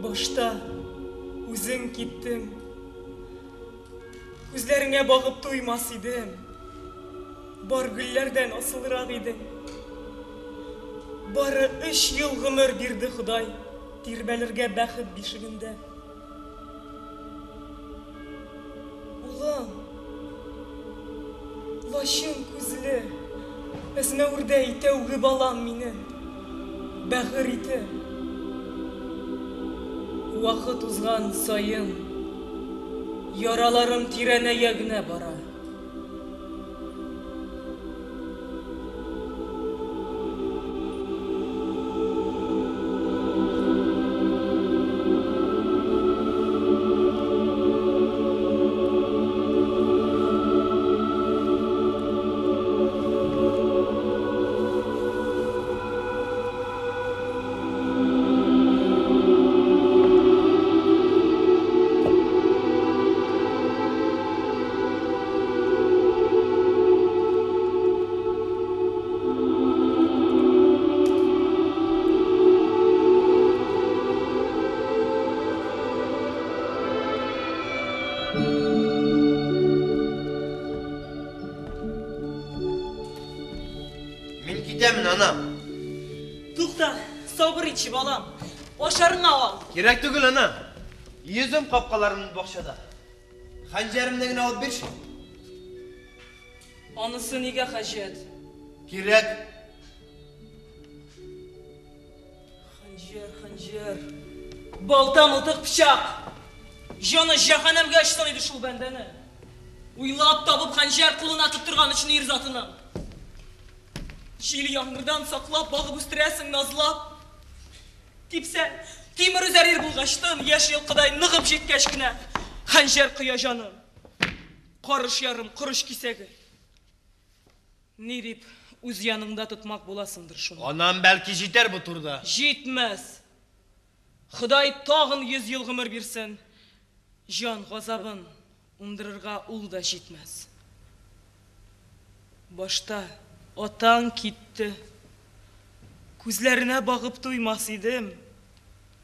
Башта үзең киттең. Күзләреңә багып туймас идем. Бар гөлләрдән асылрак идең. Бары өч ел гомер бирде Ходай тирбәлергә бәхет бишегендә. Улым, лачын күзле, әзмәвердәй тәүге балам минем, бәгырь итем. Вакыт узган саен яраларым тирәнәя генә бара. Мин китәмен, анам. Тукта, сабыр итче, балам. Ашарыңа ал. Кирәк түгел, анам. Йөзем капкаларым бакчада. Хәнҗәремне генә алып бирче. Анысы нигә хаҗәт? Кирәк. Хәнҗәр, хәнҗәр. Балта, мылтык, пычак. Җаны җәһәннәмгә очсын иде шул бәндәне. Уйлап табып хәнҗәр кулына тоттырган өчен ир затының. Җил яңгырдан саклап, багып үстерәсең, назлап. Типсә, тимер өзәр ир булгачтын, яшь елкыдай ныгып җиткәч кенә, хәнҗәр коя җаным. Карыш ярым корыч кисәге. Ни дип үз яныңда тотмак буласыңдыр шуны. Анам, бәлки җитәр бу турыда. Җитмәс. Ходай тагын 100 ел гомер бирсен. Җан газабын уңдырырга ул да җитмәс. Башта атаң китте. Күзләренә багып туймас идем.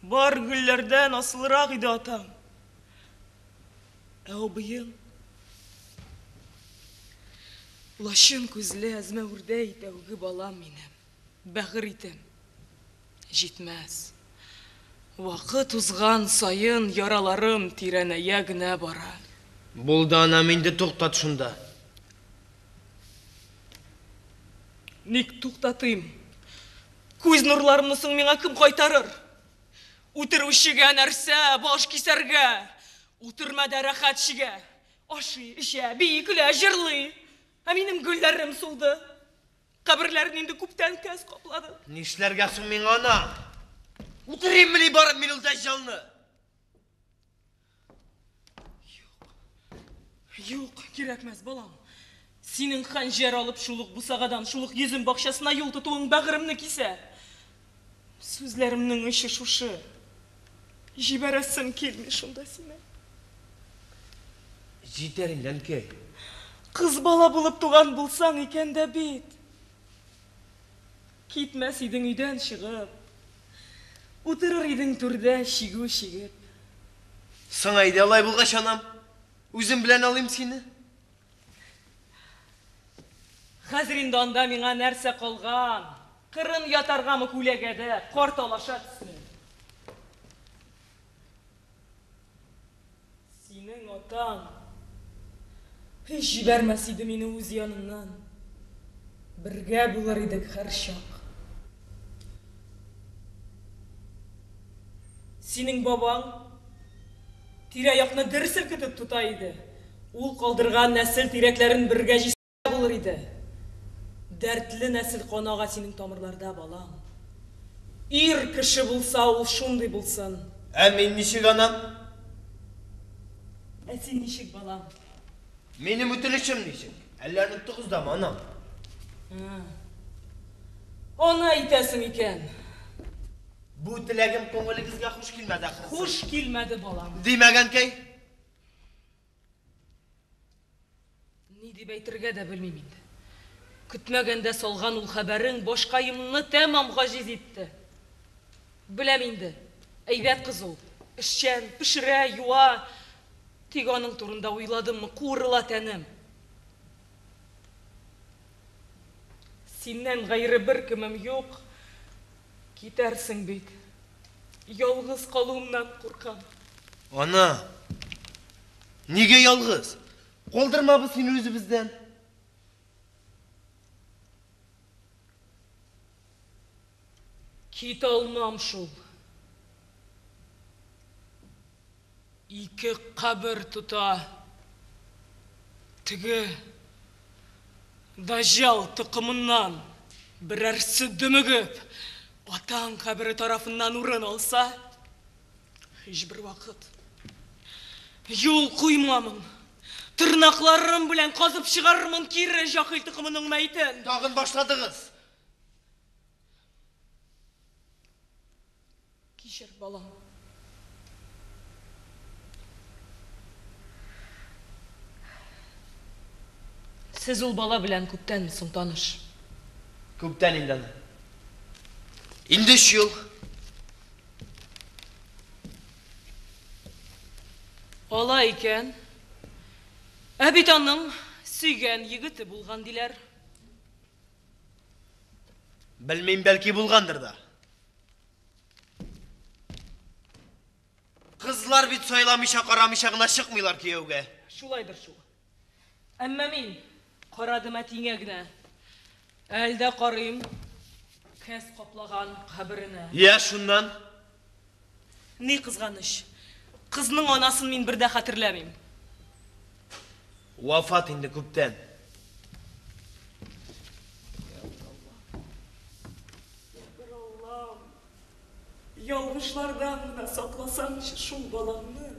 Бар гөлләрдән асылрак иде атаң. Ә абыең? Лачын күзле әзмәвердәй тәүге балам минем, бәгырь итем. Җитмәс. Вакыт узган саен яраларым тирәнәя генә бара. Булды, анам, инде туктат шунда. Ник туктатыйм? Күз нурларымны соң миңа кем кайтарыр? Үтерүчегә нәрсә, баш кисәргә? Ул төрмәдә рәхәт чигә. Ашый, эчә, бии, көлә, җырлый. Ә минем гөлләрем сулды. Каберләрен инде күптән кәс каплады. Нишләргә соң миңа, ана? Үтериммени барып мин ул дәҗҗалны? Юк, кирәкмәс, балам. Синең хәнҗәр алып шул ук бусагадан, шул ук йөзем бакчасына юл тотуың бәгыремне кисә. Сүзләремнең очы шушы. Җибәрәсем килми шунда сине. Җитәр инде, әнкәй. Кыз бала булып туган булсаң икән дә бит. Китмәс идең өйдән чыгып. Утырыр идең түрдә чигү чигеп. Соң әйдә алай булгач, анам. Үзем белән алыйм сине. Хәзер инде анда миңа нәрсә калган? Кырын ятаргамы күләгәдә, карт алаша төсле. Синең атаң һич җибәрмәс иде мине үз яныннан. Бергә булыр идек һәрчак. Синең бабаң тирә-якны дер селкетеп тота иде. Ул калдырган нәсел тирәкләрен бергә җыйса булыр иде. Дәртле нәсел каны ага синең тамырларда, балам. Ир кеше булса, ул шундый булсын. Ә мин ничек, анам? Ә син ничек, балам? Минем үтенечем ничек? Әллә оныттыгыз дамы, анам? Аны әйтәсең икән. Бу теләгем күңелегезгә хуш килмәде, ахрысы. Хуш килмәде, балам. Димәк, әнкәй? Ни дип әйтергә дә белмим инде. Көтмәгәндә салган ул хәбәрең башкаемны тәмам гаҗиз итте. Беләм инде, әйбәт кыз ул. Эшчән, пешерә, юа. Тик аның турында уйладыммы, куырыла тәнем. Синнән гайре беркемем юк. Китәрсең бит. Ялгыз калуымнан куркам. Ана, нигә ялгыз? Калдырмабыз сине үзебездән. Китә алмам шул. Ике кабер тота. Теге Даҗҗал токымыннан берәрсе дөмегеп, атаң кабере тарафыннан урын алса, һичбер вакыт юл куймамын. Тырнакларым белән казып чыгарырмын кире җаһил токымының мәетен. Тагын башладыгыз. Кичер, балам. Сез ул бала белән күптәнме соң таныш? Күптән инде аны. Инде өч ел. Алай икән. Ә бит аның сөйгән егете булган диләр. Белмим, бәлки булгандыр да. Кызлар бит сайламыйча, карамыйча гына чыкмыйлар кияүгә. Шулайдыр шул. Әмма мин карадым әтиеңә генә. Әле дә карыйм кәс каплаган каберенә. Я, шуннан? Ни кызганыч, кызның анасын мин бер дә хәтерләмим. Вафат инде күптән. Бер Аллам, ялгышлардан гына сакласаңчы шул баламны.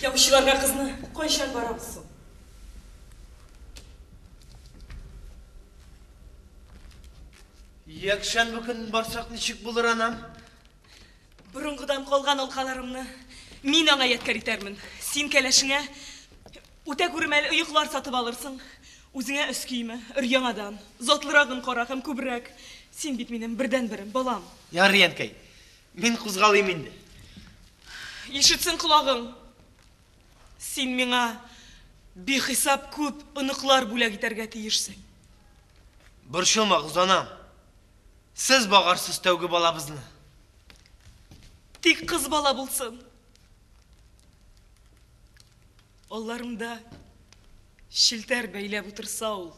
Яучыларга кызны кайчан барабыз соң? Якшәмбе көн барсак ничек булыр, анам? Борынгыдан калган алкаларымны мин аңа ядкәр итәрмен. Син кәләшеңә үтә күрмәле оеклар сатып алырсың. Үзеңә өс киеме, өр-яңадан, затлырагын кара һәм күбрәк. Син бит минем бердәнберем, балам. Ярый, әнкәй, мин кузгалыйм инде. Ишетсен колагың. Син миңа бихисап күп оныклар бүләк итәргә тиешсең. Борчылмагыз, анам. Сез багарсыз тәүге балабызны. Тик кыз бала булсын. Алларымда челтәр бәйләп утырса ул,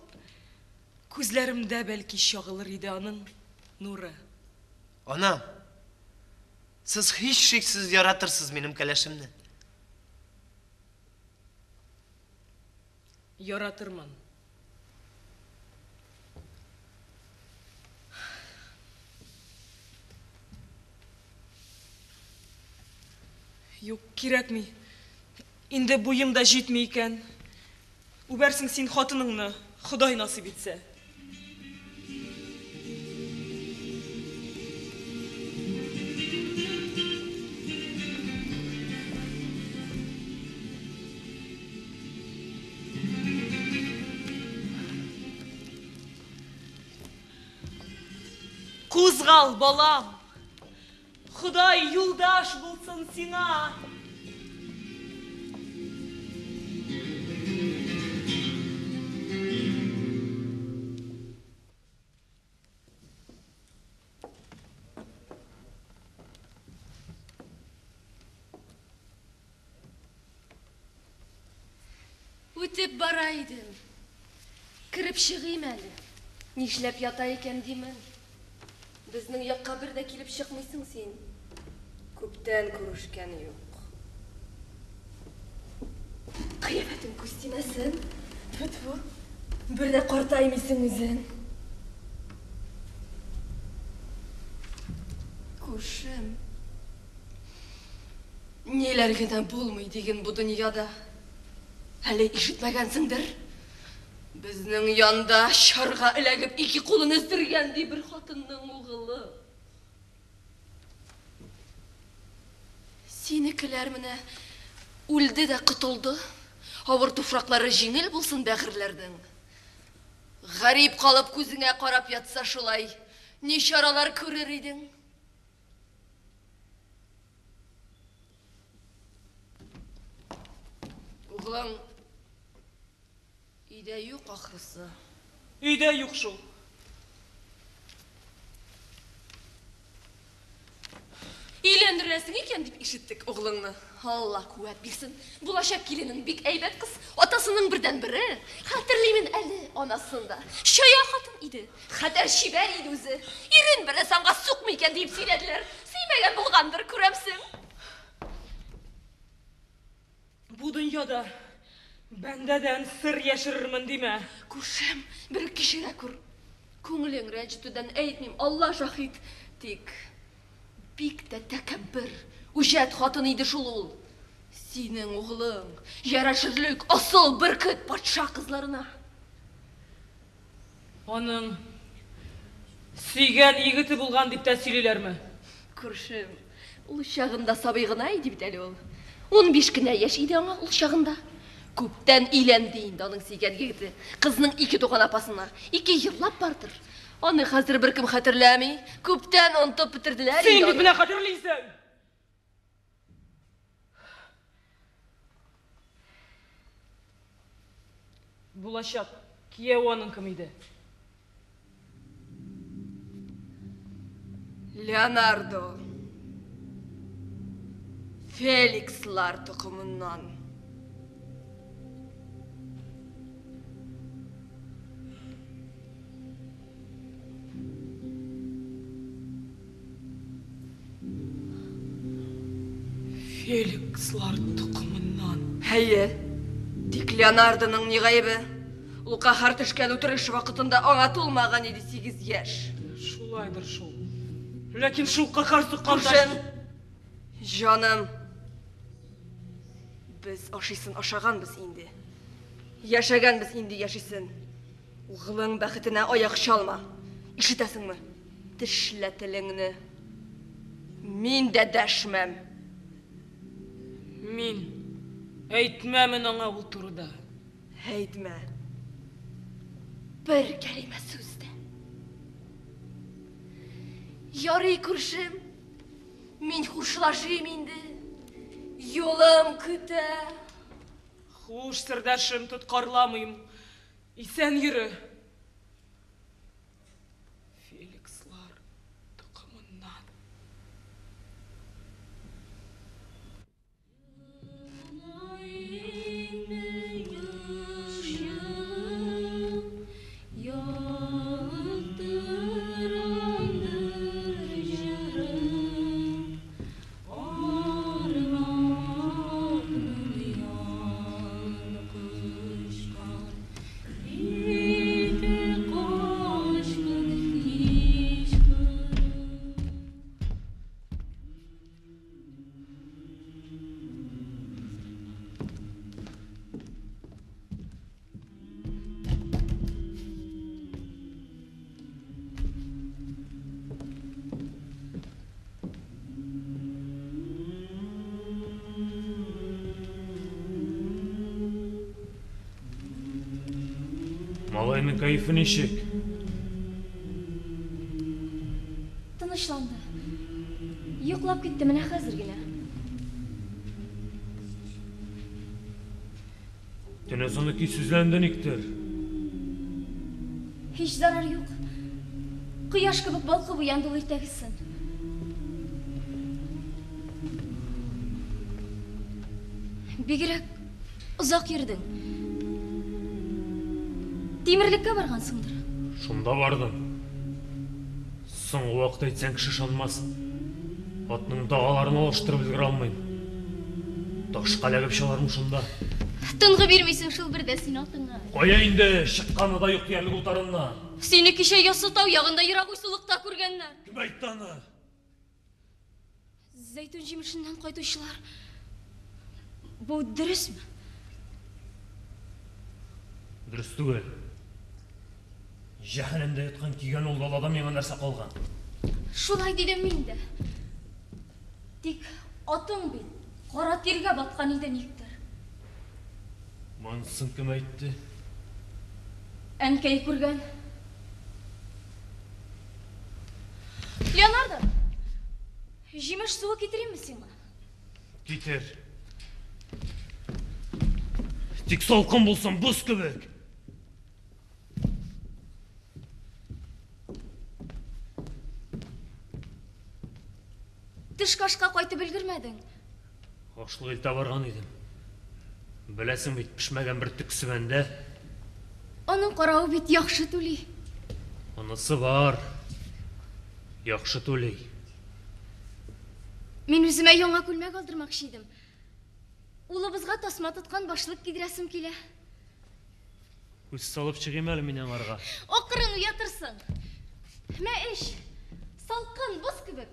күзләремдә бәлки чагылыр иде аның нуры. Анам, сез һичшиксез яратырсыз минем кәләшемне. Яратырмын. Юк, кирәкми. Инде буем да җитми икән. Үбәрсең син хатыныңны, Ходай насыйп итсә. Кузгал, балам! Ходай юлдаш булсын сиңа! Үтеп бара идем. Кереп чыгыйм әле. Нишләп ята икән димен. Безнең якка бер дә килеп чыкмыйсың син. Күптән күрешкән юк. Кыяфәтең күз тимәсен. Тфү-тфү. Бер дә картаймыйсың үзең. Күршем. Ниләр генә булмый диген бу дөньяда. Әле ишетмәгәнсеңдер. Безнең янда чарга эләгеп ике кулын өздергән ди бер хатынның угылы. Синекеләр менә үлде дә котылды. Авыр туфраклары җиңел булсын бәгырьләрнең. Гарип калып күзеңә карап ятса шулай, ни чаралар күрер идең? Углың өйдә юк ахрысы. Өйдә юк шул. Өйләндерәсең икән дип ишеттек углыңны. Алла куәт бирсен. Булачак киленең бик әйбәт кыз, атасының бердәнбере. Хәтерлимен әле анасын да. Чая хатын иде. Хәтәр чибәр иде үзе. Ирен бер дә санга сукмый икән диеп сөйләделәр. Сөймәгән булгандыр, күрәмсең. Бу дөньяда бәндәдән сер яшерермен димә. Күршем, бер кичерә күр. Күңелең рәнҗетүдән әйтмим, Алла шаһит. Тик бик тә тәкәббер, үҗәт хатын иде шул ул. Синең углың ярәшерлек асыл бөркет патша кызларына. Аның сөйгән егете булган дип тә сөйлиләрме? Күршем, ул чагында сабый гына иде бит әле ул. 15 кенә яшь иде аңа ул чагында. Күптән өйләнде инде аның сөйгән егете. Кызның ике туган апасына. 2 еллап бардыр. Аны хәзер беркем хәтерләми. Күптән онытып бетерделәр Син бит менә хәтерлисең. Булачак кияү аның кем иде? Леонардо. Феликслар токымыннан. Феликслар токымыннан. Әйе. Тик Леонардоның ни гаебе? Ул каһәр төшкән үтереш вакытында аңа тулмаган иде 8 яшь. Шулайдыр шул. Ләкин шул каһәр суккан Күршем, җаным, без ашыйсын ашаганбыз инде. Яшәгәнбез инде яшисен. Углың бәхетенә аяк чалма. Ишетәсеңме? Тешлә телеңне. Мин дә дәшмәм. Мин әйтмәмен аңа ул турыда. Әйтмә. Бер кәлимә сүз дә. Ярый, күршем, мин хушлашыйм инде. Юлым көтә. Хуш, сердәшем, тоткарламыйм. Исән йөре. Феликслар токымыннан. Малайның кәефе ничек? Тынычланды. Йоклап китте менә хәзер генә. Төн озыны көйсезләнде никтер. Һич зарар юк. Кояш кебек балкып уянды ул иртәгесен. Бигрәк озак йөрдең. Тимерлеккә баргансыңдыр. Шунда бардым. Соңгы вакыт әйтсәң кеше ышанмас. Атның дагаларын алыштырып өлгерә алмыйм. Ташка эләгеп чыгармын шунда. Тынгы бирмисең шул бер дә син атыңа. Кая инде, чыкканы да юк диярлек утарыннан. Сине кичә Яссы тау ягында ерак уйсулыкта күргәннәр. Кем әйтте аны? Зәйтүн җимешеннән кайтучылар. Бу дөресме? Дөрес түгел. Җәһәннәмдә яткан көйгән ул далада миңа нәрсә калган? Шулай дидем мин дә. Тик атың бит кара тиргә баткан иде никтер. Анысын кем әйтте? Әнкәй күргән. Леонардо, җимеш суы китеримме сиңа? Китер. Тик салкын булсын, боз кебек. Төшке ашка кайтып өлгермәдең. Ашлык илтә барган идем. Беләсең бит, пешмәгән бер төк себәндә. Аның каравы бит яхшы түли. Анысы бар. Яхшы түли. Мин үземә яңа күлмәк алдырмакчы идем. Улыбызга тасма тоткан башлык кидерәсем килә. Күз салып чыгыйм әле мин аңарга. Акрын уятырсың. Мә эч. Салкын, боз кебек.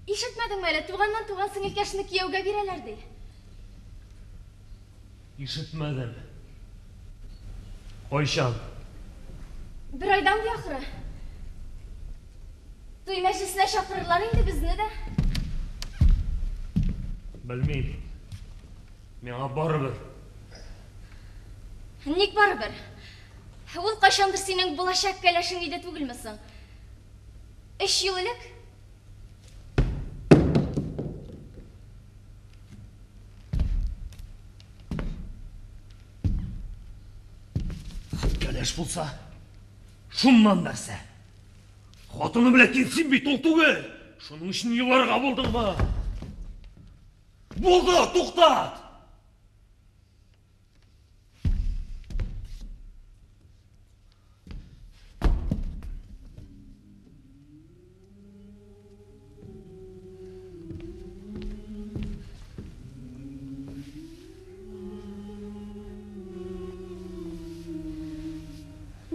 Ишетмәдеңме әле, туганнан туган сеңелкәшне кияүгә бирәләр ди. Ишетмәдем. Кайчан? Бер айдан ди ахры. Туй мәҗлесенә чакырырлар инде безне дә. Белмим. Миңа барыбер. Ник барыбер? Ул кайчандыр синең булачак кәләшең иде түгелме соң? Өч ел элек? Кәләш булса, шуннан нәрсә? Хатыны белән килсен бит ул түгел. Шуның өчен еларга булдыңмы? Булды, туктат!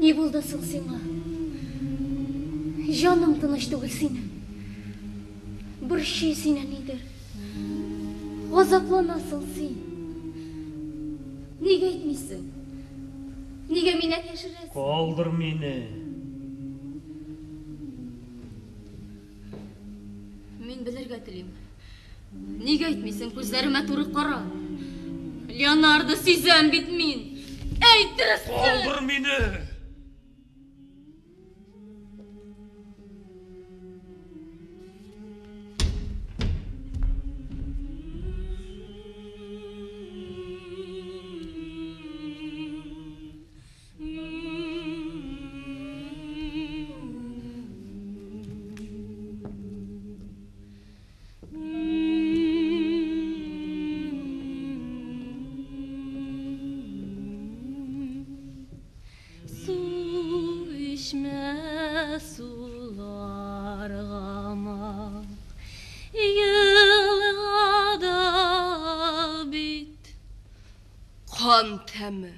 Ни булды соң сиңа? Җаның тыныч түгел синең. Борчый сине нидер. Газапланасың син. Нигә әйтмисең? Нигә миннән яшерәсең? Калдыр мине. Мин белергә телим. Нигә әйтмисең, күзләремә туры кара. Леонардо, сизәм бит мин. Әйт дөресен! Калдыр мине! Су эчмә суларга мал, Елгада бит кан тәме.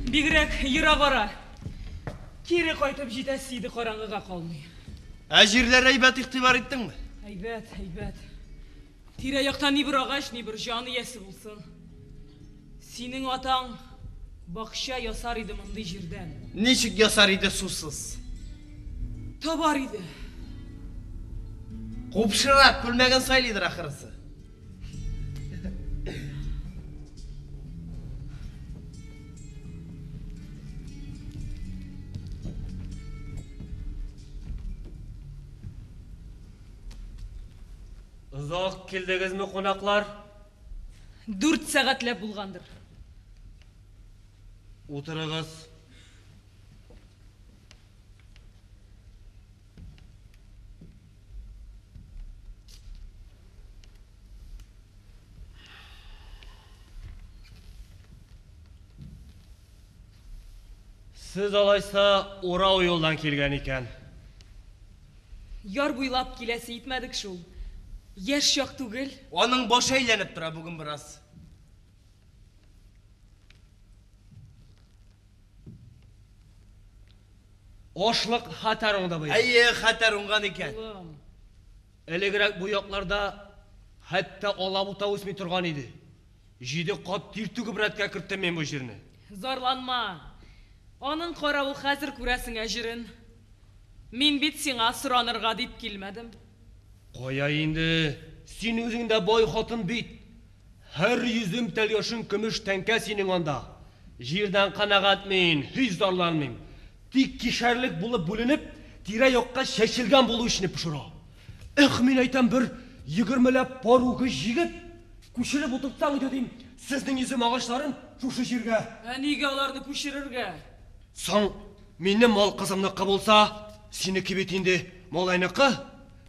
Бигрәк ерак ара. Кире кайтып җитәсе иде караңгыга калмый. Ә җирләр әйбәт игътибар иттеңме? Әйбәт, әйбәт. Тирә-якта ни бер агач, ни бер җан иясе булсын. Синең атаң бакча ясар иде мондый җирдән. Ничек ясар иде сусыз? Табар иде. Купшырак күлмәген сайлыйдыр ахрысы. Озак килдегезме, кунаклар? Дүрт сәгатьләп булгандыр. Утырыгыз. Сез алайса Урал юлдан килгән икән. Яр буйлап киләсе итмәдек шул. Яшь чак түгел. Аның башы әйләнеп тора бүген бераз. Ашлык хәтәр уңды быел. Әйе, хәтәр уңган икән. Улым. Элегрәк бу якларда хәтта алабута үсми торган иде. Җиде кат тир түгеп рәткә керттем мин бу җирне. Зарланма. Аның каравы хәзер күрәсең әҗерен. Мин бит сиңа соранырга дип килмәдем. Кая инде, син үзең дә бай хатын бит. Һәр йөзем тәлгәшең көмеш тәңкә синең анда. Җирдән канәгать мин, һич зарланмыйм. Тик кишәрлек булып бүленеп, тирә-якка чәчелгән булу эчне пошыра. Эх, мин әйтәм, бер егермеләп пар үгез җигеп, күчереп утыртсаң иде, дим, сезнең йөзем агачларын шушы җиргә. Ә нигә аларны күчерергә? Соң, минем мал кызымныкы булса, синеке бит инде малайныкы.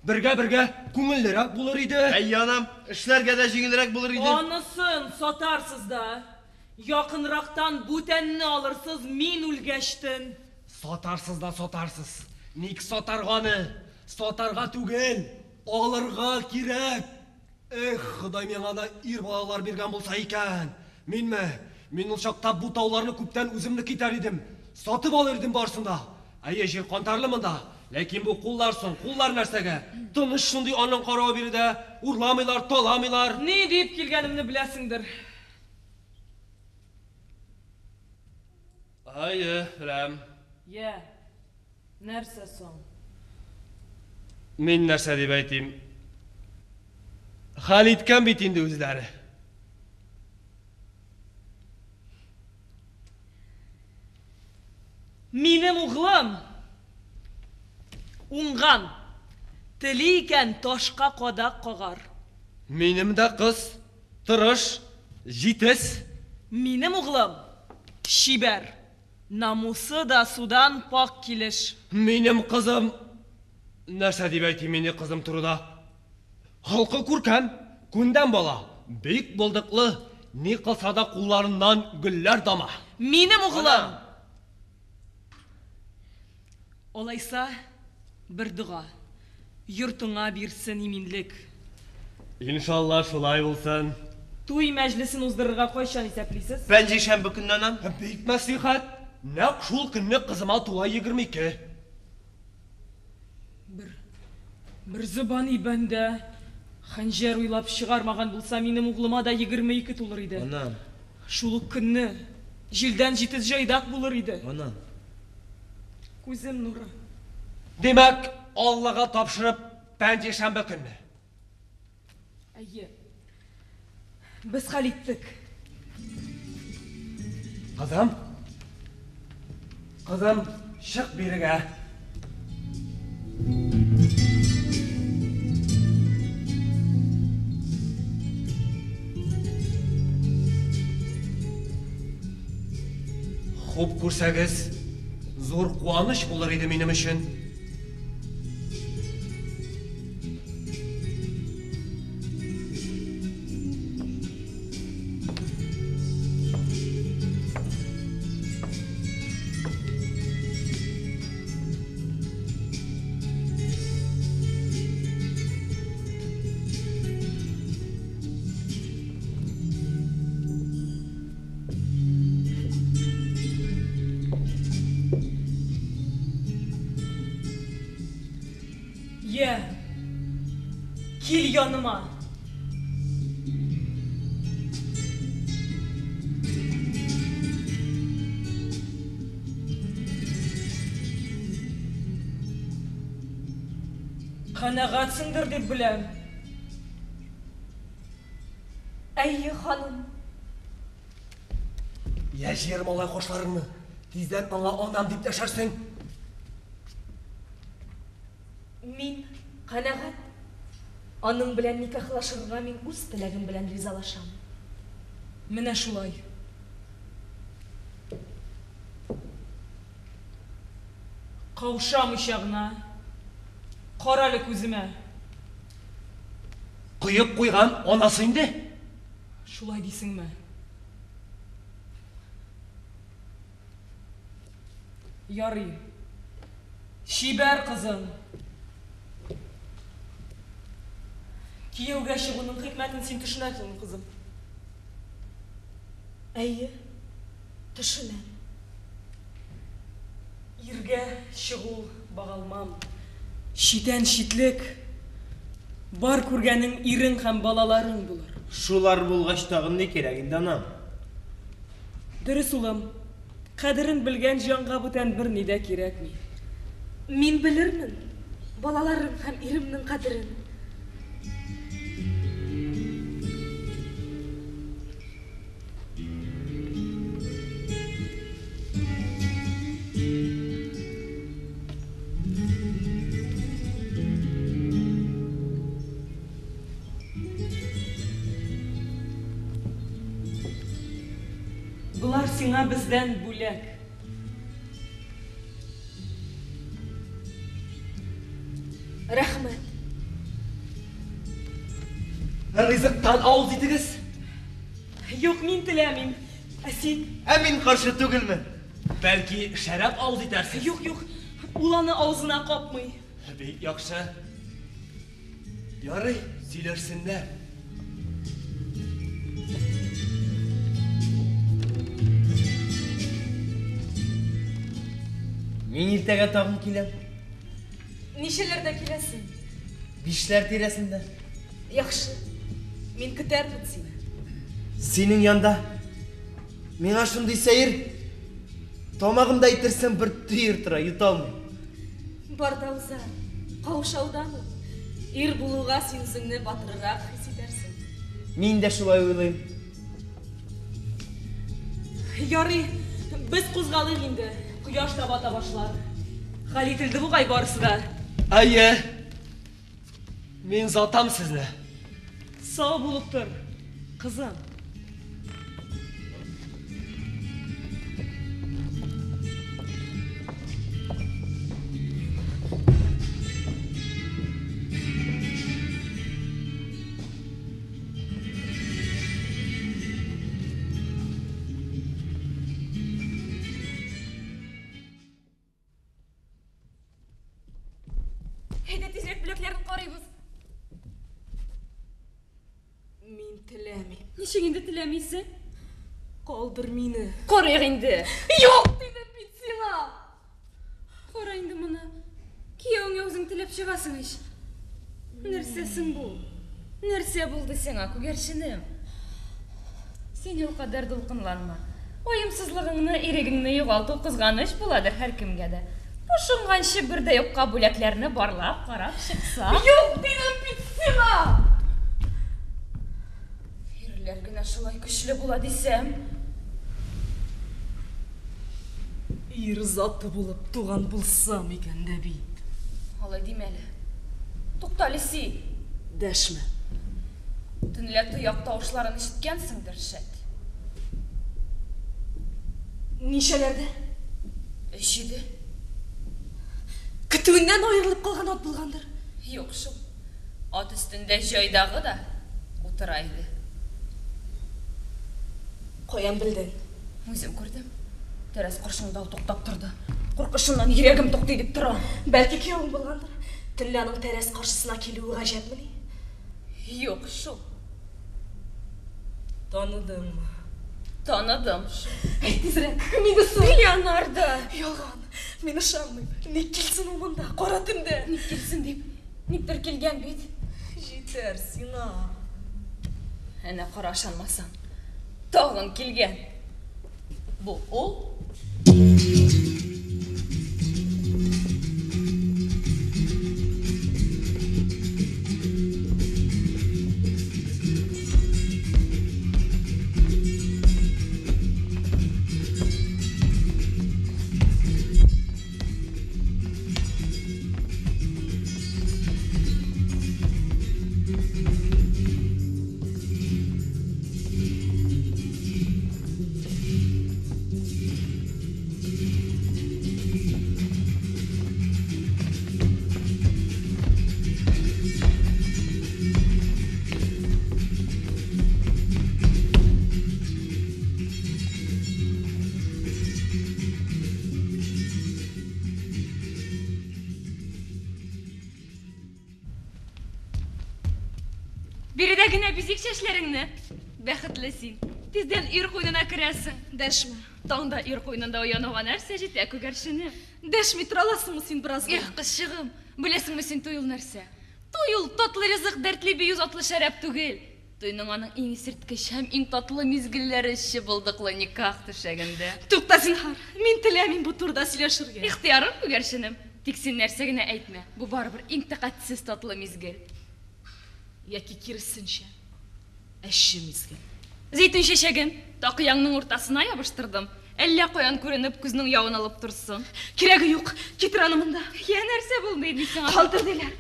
Бергә-бергә күңеллерәк булыр иде. Әйе, анам, эшләргә дә җиңелрәк булыр иде. Анысын сатарсыз да, якынрактан бүтәнне алырсыз мин үлгәчтен. Сатарсыз да сатарсыз. Ник сатарга аны? Сатарга түгел, алырга кирәк. Эх, Ходай миңа да ир балалар биргән булса икән. Минме? Мин ул чакта бу тауларны күптән үземнеке итәр идем. Сатып алыр идем барысын да. Әйе, җир кантарлы монда. Ләкин бу куллар соң, куллар нәрсәгә? Тыныч шундый аның каравы биредә. Урламыйлар, таламыйлар. Ни дип килгәнемне беләсеңдер. Әйе, беләм. Йә, нәрсә соң? Мин нәрсә дип әйтим? Хәл иткән бит инде үзләре. Минем углым уңган, тели икән ташка кадак кагар. Минем дә кыз тырыш, җитез. Минем углым чибәр, намусы да судан пакь килеш. Минем кызым, нәрсә дип әйтим инде кызым турыда? Холкы күркәм, күндәм бала, бик булдыклы, ни кылса да кулларыннан гөлләр тама. Минем углым! Алайса, бер дога. Йортыңа бирсен иминлек. Иншалла, шулай булсын. Туй мәҗлесен уздырырга кайчан исәплисез? Пәнҗешәмбе көнне, анам. Бик мәслихәт. Нәкъ шул көнне кызыма тула 22. Бер, бер зобани бәндә хәнҗәр уйлап чыгармаган булса, минем углыма да 22 тулыр иде. Анам. Шул ук көнне җилдән җитез җайдак булыр иде. Анам. Күзем нуры. Димәк, Аллага тапшырып, пәнҗешәмбе көнне. Әйе. Без хәл иттек. Кызым. Кызым, чык бирегә. Хуп күрсәгез, зур куаныч булыр иде минем өчен. Йә, кил яныма. Канәгатьсеңдер дип беләм. Әйе, ханым. Йә, җыер малай кашларыңны. Тиздән аңа анам дип дәшәрсең. Мин канәгать. Аның белән никахлашырга мин үз теләгем белән ризалашам. Менә шулай. Каушамыйча гына кара әле күземә. Коеп куйган анасы инде. Шулай дисеңме? Ярый. Чибәр кызым. Кияүгә чыгуның хикмәтен син төшенәсеңме, кызым? Әйе, төшенәм. Иргә чыгу багалмам. Читән читлек. Бар күргәнең ирең һәм балаларың булыр. Шулар булгач тагын ни кирәк инде, анам? Дөрес, улым. Кадерен белгән җанга бүтән берни дә кирәкми. Мин белермен балаларым һәм иремнең кадерен. Болар сиңа бездән бүләк. Рәхмәт. Ризыктан авыз итегез. Юк, мин теләмим. Ә син? Ә мин каршы түгелмен. Бәлки шәраб авыз итәрсез? Юк, юк. Ул аны авызына капмый. Бик яхшы. Ярый, сөйләшсеннәр. Мин иртәгә тагын киләм. Ничәләрдә киләсең? Бишләр тирәсендә. Яхшы. Мин көтәрмен сине. Синең янда миңа шундый сәер, тамагымда әйтерсең бер төер тора, йота алмыйм. Бар да уза. Каушаудан ул. Ир булуга син үзеңне батыррак хис итәрсең. Мин дә шулай уйлыйм. Ярый, без кузгалыйк инде. Кояш та бата башлар. Хәл ителде бугай барысы да. Әйе. Мин затам сезне. Сау булып тор, кызым. Әйдә тизрәк бүләкләрен карыйбыз. Мин теләмим. Ничек инде теләмисең? Калдыр мине. Карыйк инде. Юк дидем бит сиңа. Кара инде моны. Кияүеңә үзең теләп чыгасың ич. Нәрсәсең бу? Нәрсә булды сиңа, күгәрченем? Син ул кадәр дулкынланма. Ваемсызлыгыңны, ирегеңне югалту кызганыч буладыр һәркемгә дә. Пошынганчы бер дә юкка бүләкләрне барлап, карап чыксак. Юк дидем бит сиңа. Ирләр генә шулай көчле була дисәм. Ир заты булып туган булсам икән дә бит. Алай димә әле. Туктале син. Дәшмә. Төнлә тояк тавышларын ишеткәнсеңдер, шәт. Ничәләрдә? Өч иде. Көтүеннән аерылып калган ат булгандыр. Юк шул. Ат өстендә җайдагы да утыра иде. Каян белдең? Үзем күрдем. Тәрәз каршында ул туктап торды. Куркышымнан йөрәгем туктый дип тора. Бәлки киявең булгандыр. Төнлә аның тәрәз каршысына килүе гаҗәпмени? Юк шул. Таныдыңмы? Таныдым шул. Әйт тизрәк, кем иде соң? Леонардо! Ялган. Мин ышанмыйм. Ник килсен ул монда, кара төндә? Ник килсен дип, никтер килгән бит. Җитәр сиңа. Әнә кара ышанмасаң. Тагын килгән. Бу ул. Биредә генә бизик чәчләреңне. Бәхетле син. Тиздән ир куенына керәсең. Дәшмә. Таңда ир куенында уянуга нәрсә җитә, күгәрченем? Дәшми тора аласыңмы син бераз гына? Эх, кызчыгым, беләсеңме син туй ул нәрсә? Туй ул татлы ризык, дәртле бию, затлы шәраб түгел. Туйның аның иң исерткеч һәм иң татлы мизгелләре чыбылдыклы никах түшәгендә. Тукта, зинһар, мин теләмим бу турыда сөйләшергә. Ихтыярың, күгәрченем. Тик син нәрсә генә әйтмә, бу барыбер иң тәкатьсез татлы мизгел. Яки киресенчә, әче мизгел. Зәйтүн чәчәген такыяңның уртасына ябыштырдым. Әллә каян күренеп, күзнең явын алып торсын. Кирәге юк, китер аны монда. Я нәрсә булды инде сиңа? Калдыр диләр.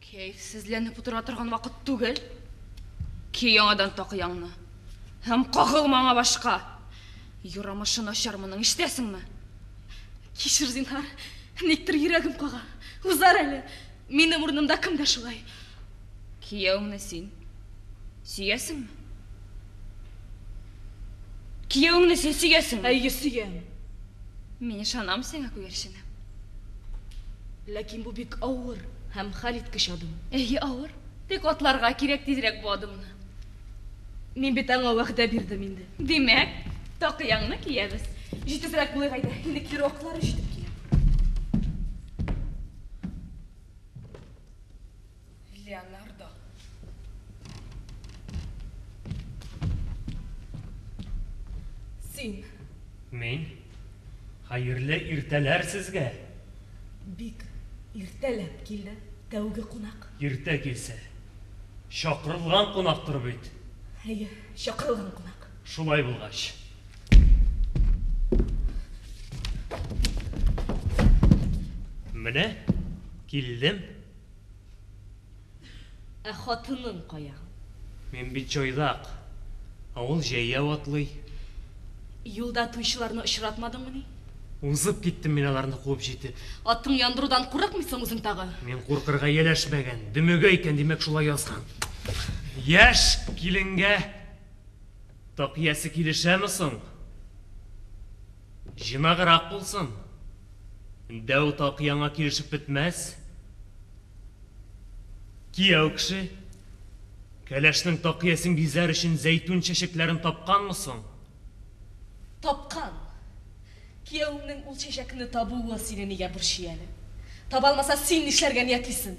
Кәефсезләнеп утыра торган вакыт түгел. Ки яңадан такыяңны. Һәм кагылма аңа башка. Юрамышы начар моның, ишетәсеңме? Кичер, зинһар. Никтер йөрәгем кага. Узар әле. Минем урынымда кем дә шулай. Кияүеңне син сөясеңме? Кияүеңне син сөясеңме? Әйе, сөям. Мин ышанам сиңа, күгәрченем. Ләкин бу бик авыр һәм хәлиткеч адым. Әйе, авыр. Тик атларга кирәк тизрәк бу адымны. Мин бит аңа вәгъдә бирдем инде. Димәк, такыяңны киябез. Җитезрәк булыйк әйдә, инде кире вакытлары җитеп килә. Леонардо. Син. Мин? Хәерле иртәләр сезгә. Бик иртәләп килде тәүге кунак. Иртә килсә, чакырылган кунактыр бит. Әйе, чакырылган кунак. Шулай булгач. Менә, килдем. Ә хатының кая? Мин бит җайдак, ә ул җәяү атлый. Юлда туйчыларны очратмадыңмыни? Узып киттем мин аларны куып җитеп. Атың яндырудан курыкмыйсың үзең тагы? Мин куркырга ияләшмәгән, дөмегә икән, димәк, шулай язган. Яшь киленгә такиясе килешәме соң? Җыйнаграк булсын. Дәү такыяңа килешеп бетмәс. Кияү кеше, кәләшнең такыясен бизәр өчен зәйтүн чәчәкләрен тапканмы соң? Тапкан. Киявеңнең ул чәчәкне табуы сине нигә борчый әле? Таба алмаса, син нишләргә ниятлисең?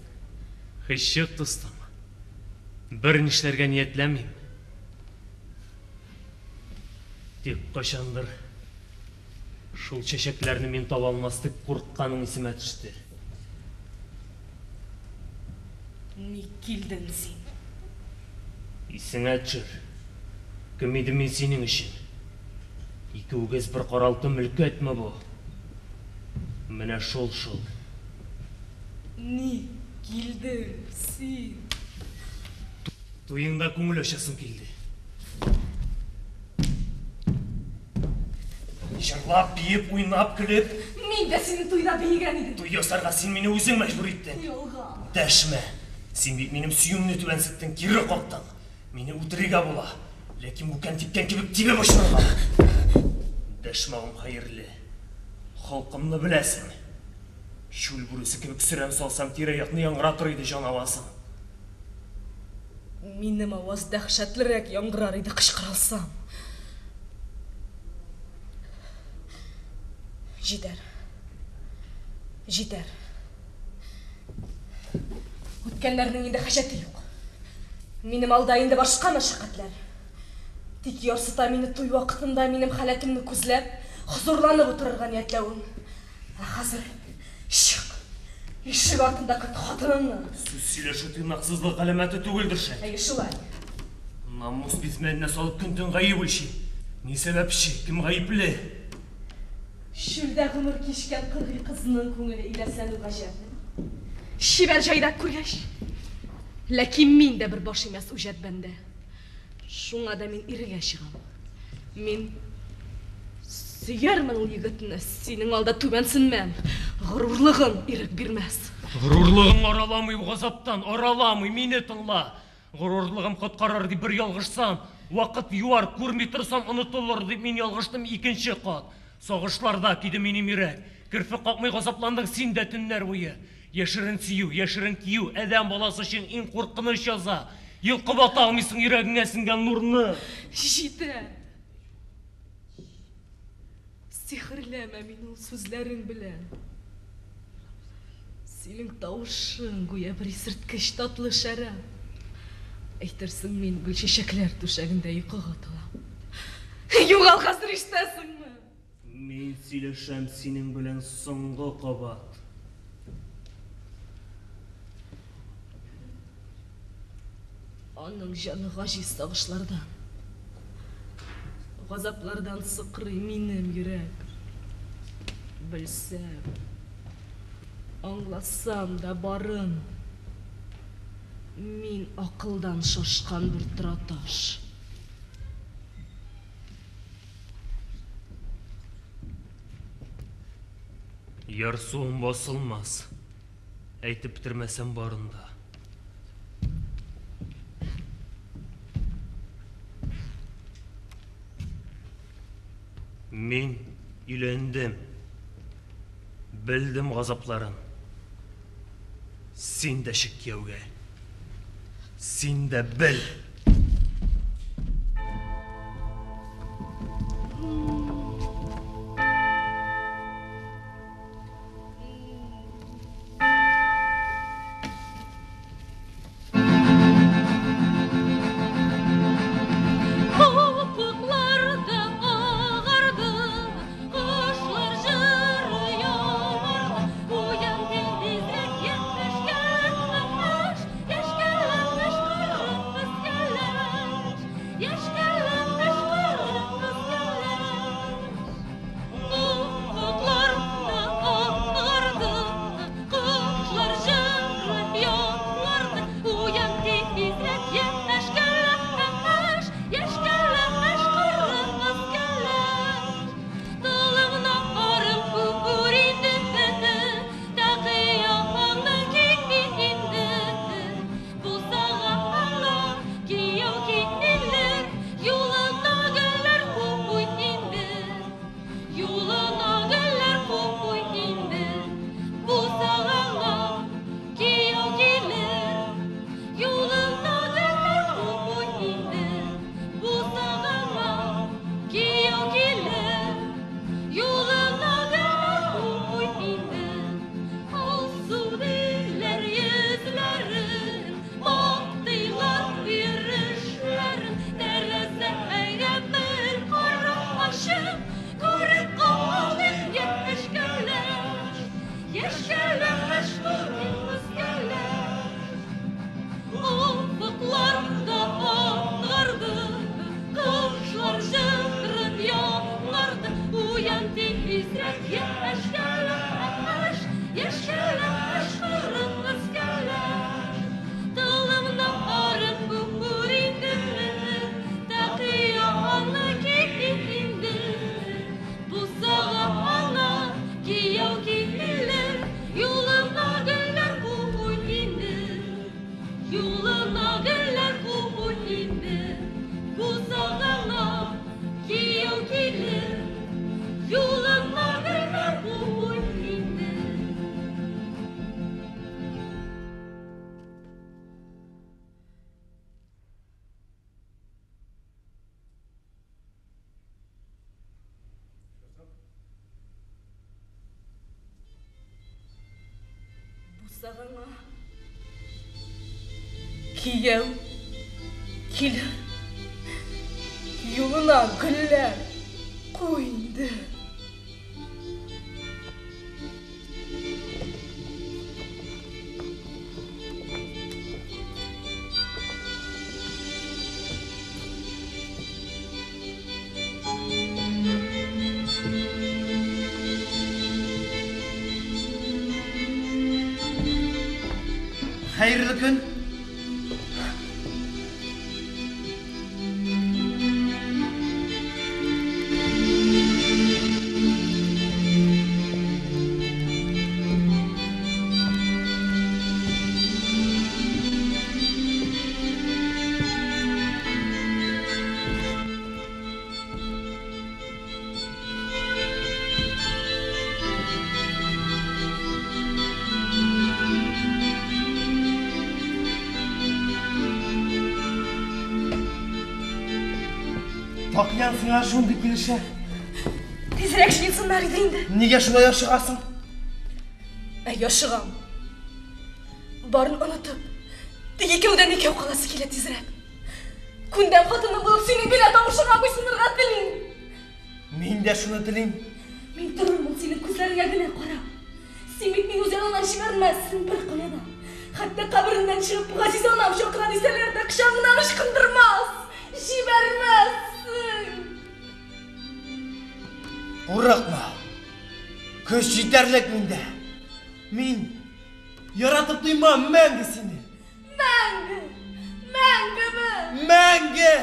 Һич юк, дустым. Бернишләргә ниятләмим. Тик кайчандыр шул чәчәкләрне мин таба алмас дип курыкканың исемә төште. Ник килдең син? Исеңә төшер. Кем идем мин синең өчен? Ике үгез бер каралты мөлкәтме бу? Менә шул шул. Ник килдең син? Туеңда күңел ачасым килде. Җырлап, биеп, уйнап, көлеп. Мин дә синең туйда биегән идем. Туй ясарга син мине үзең мәҗбүр иттең. Ялган. Дәшмә. Син бит минем сөюемне түбәнсеттең, кире кактың. Мине үтерергә була. Ләкин бүкән типкән кебек тибеп очырырга. Дәшмәвем хәерле. Холкымны беләсең. Чүл бүресе кебек сөрән салсам, тирә-якны яңгыратыр иде җан авазым. Минем аваз дәһшәтлерәк яңгырар иде кычкыралсам. Җитәр. Җитәр. Үткәннәрнең инде хаҗәте юк. Минем алда инде башка мәшәкатьләр. Тик ярсыта мине туй вакытында минем халәтемне күзләп, хозурланып утырырга ниятләвең. Ә хәзер чык. Ишек артында көт хатыныңны. Сүз сөйләшү тыйнаксызлык галәмәте түгелдер шәт. Әйе, шулай. Намус бизмәненә салып көн-төн гаеп үлчи. Ни сәбәпче, кем гаепле? Чүлдә гомер кичкән кыргый кызның күңеле иләсләнү гаҗәпме? Чибәр җайдак күргәч. Ләкин мин дә бер баш имәс үҗәт бәндә. Шуңа да мин иргә чыгам. Мин сөярмен ул егетне, синең алда түбәнсенмәм. Горурлыгым ирек бирмәс. Горурлыгың араламый бу газаптан, араламый, мине тыңла. Горурлыгым коткарыр дип бер ялгышсам, вакыт юар, күрми торсам онытылыр дип мин ялгыштым икенче кат. Сагышларда киде минем йөрәк. Керфек какмый газапландың син дә төннәр буе. Яшерен сөю, яшерен кию, адәм баласы өчен иң куркыныч яза. Йолкып ата алмыйсың йөрәгеңә сеңгән нурны. Җитәр. Сихерләмә мине ул сүзләрең белән. Синең тавышың гүя бер исерткеч татлы шәраб. Әйтерсең мин гөлчәчәкләр түшәгендә йокыга талам. Югал хәзер, ишетәсеңме? Мин сөйләшәм синең белән соңгы кабат. Аның җаны гаҗиз сагышлардан, газаплардан сыкрый минем йөрәк. Белсәм, аңласам да барын, мин акылдан шашкан бер тораташ. Ярсуым басылмас, әйтеп бетермәсәм барын да. Мин өйләндем. Белдем газапларын. Син дә чык кияүгә. Син дә бел. Офыкларда агарды, кошлар җыры яңарды. Уян тизрәк, яшькәләш, яшькәләш, кырык үскәләш, яшькәләш, кырык үскәләш. Офыкларда агарды, кошлар җыры яңарды. Уян тизрәк, яшькәләш, яшькәләш, кырык үскәләш. Тылыңна арым күр инде, тәкыяңны ки инде. Бусага аңа кияү килер, юлына гөлләр куй инде. Юлына гөлләр куй инде. Бусагаңа кияү килер, юлына гөлләр куй инде. Бусагаңа кияү килер, юлына гөлләр куй инде. Алсу диләр йөзләрен, мактыйлар йөрешләрен. Тәрәзәгә бер карашып, күреп калыйк яшькәләш, яшькәләш, күреп үскәләш. Офыкларда агарды, кошлар җырын яңарды. Уян тизрәк, яшькәләш, яшькәләш, кырык үскәләш. Тылымна арып күр инде, тәкыяңны ки инде. Бусага аңа кияү килер, юлына гөлләр куй инде. Юлына гөлләр куй инде. Бусагаңа кияү килер, юлына гөлләр куй инде. Бусагаңа кияү килер, юлына гөлләр куй инде. Хәерле көн. Такьян сиңа шундый килешә. Тизрәк җыелсыннар иде инде. Нигә шулай ашыгасың? Әй, ашыгам. Барын онытып, тик икәүдән икәү каласы килә тизрәк. Күндәм хатыным булып синең генә тавышыңа буйсынырга телим. Мин дә шуны телим. Мин торырмын синең күзләреңә генә карап. Син бит мине үз яныңнан җибәрмәссең беркая да. Хәтта кабереннән чыгып, газиз анам чакыра дисәләр дә, кочагыңнан ычкындырмас, җибәрмәссең. Курыкма. Көч җитәрлек миндә. Мин яратып туймам мәңге сине. Мәңге! Мәңгеме? Мәңге!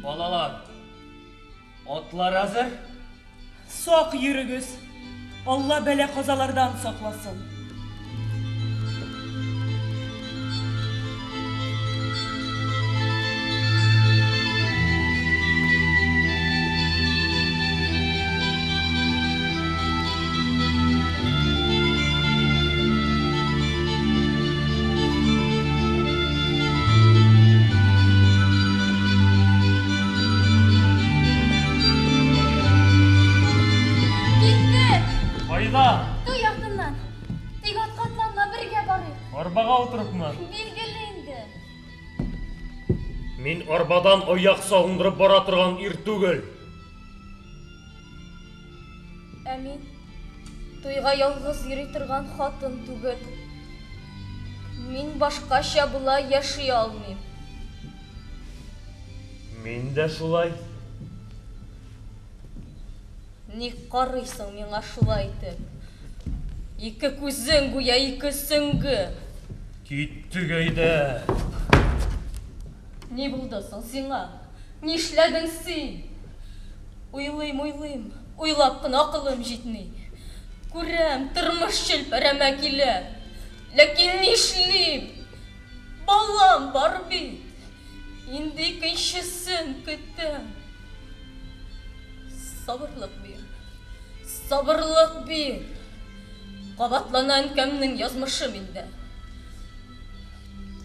Балалар, атлар әзер? Сак йөрегез. Алла бәла-казалардан сакласын. Киттек! Кайда? Туй артыннан. Тик атка атланма, бергә барыйк. Арбага утырыпмы? Билгеле инде. Мин арбадан аяк салындырып бара торган ир түгел. Ә мин туйга ялгыз йөри торган хатын түгел. Мин башкача болай яши алмыйм. Мин дә шулай. Ник карыйсың миңа шулай итеп? Ике күзең гүя ике сөңге. Киттек әйдә. Ни булды соң сиңа? Нишләдең син? Уйлыйм, уйлыйм, уйлап кына акылым җитми. Күрәм, тормыш челпәрәмә килә. Ләкин нишлим? Балам бар бит. Инде икенчесен көтәм. Сабырлык бир. Сабырлык бир. Кабатлана әнкәмнең язмышы миндә.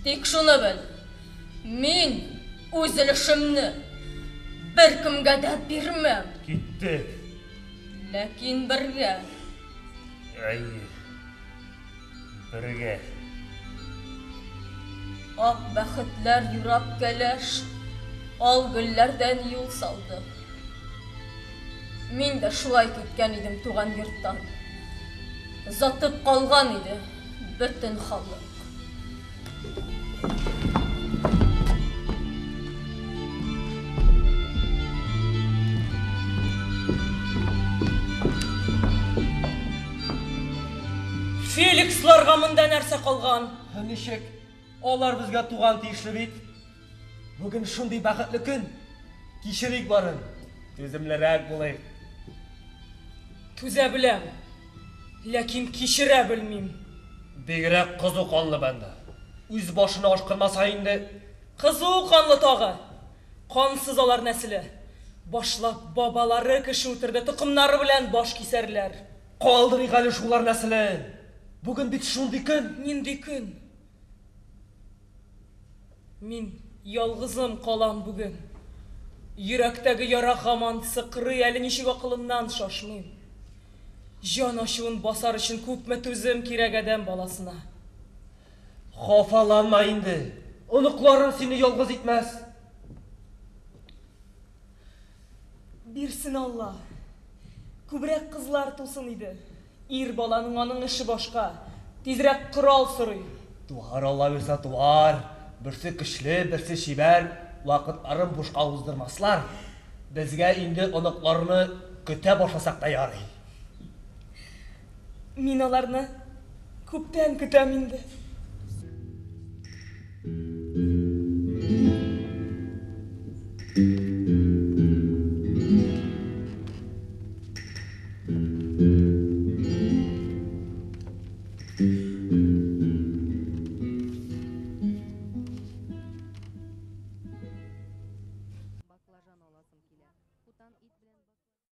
Тик шуны бел, мин үз өлешемне беркемгә дә бирмәм. Киттек. Ләкин бергә. Әйе. Бергә. Ак бәхетләр юрап кәләш, ал гөлләрдән юл салды. Мин дә шулай киткән идем туган йорттан. Озатып калган иде бөтен халык. Феликсларга монда нәрсә калган? Ничек? Алар безгә туган тиешле бит. Бүген шундый бәхетле көн. Кичерик барын. Түземлерәк булыйк. Түзә беләм, ләкин кичерә белмим. Бигрәк кызу канлы бәндә. Үз башына ашкынмаса инде. Кызу канлы тагы. Кансыз алар нәселе. Башлап бабалары кеше үтерде, токымнары белән баш кисәрләр. Калдырыйк әле шулар нәселен. Бүген бит шундый көн. Нинди көн? Мин ялгызым калам бүген. Йөрәктәге яра һаман сыкрый, әле ничек акылымнан шашмыйм. Җан ачуын басар өчен күпме түзем кирәк адәм баласына. Хафаланма инде. Оныкларың сине ялгыз итмәс. Бирсен Алла. Күбрәк кызлар тусын иде. Ир баланың аның эше башка. Тизрәк корал сорый. Туар, Алла бирсә, туар. Берсе көчле, берсе чибәр. Вакытларын бушка уздырмаслар. Безгә инде оныкларны көтә башласак та ярый. Мин аларны күптән көтәм инде.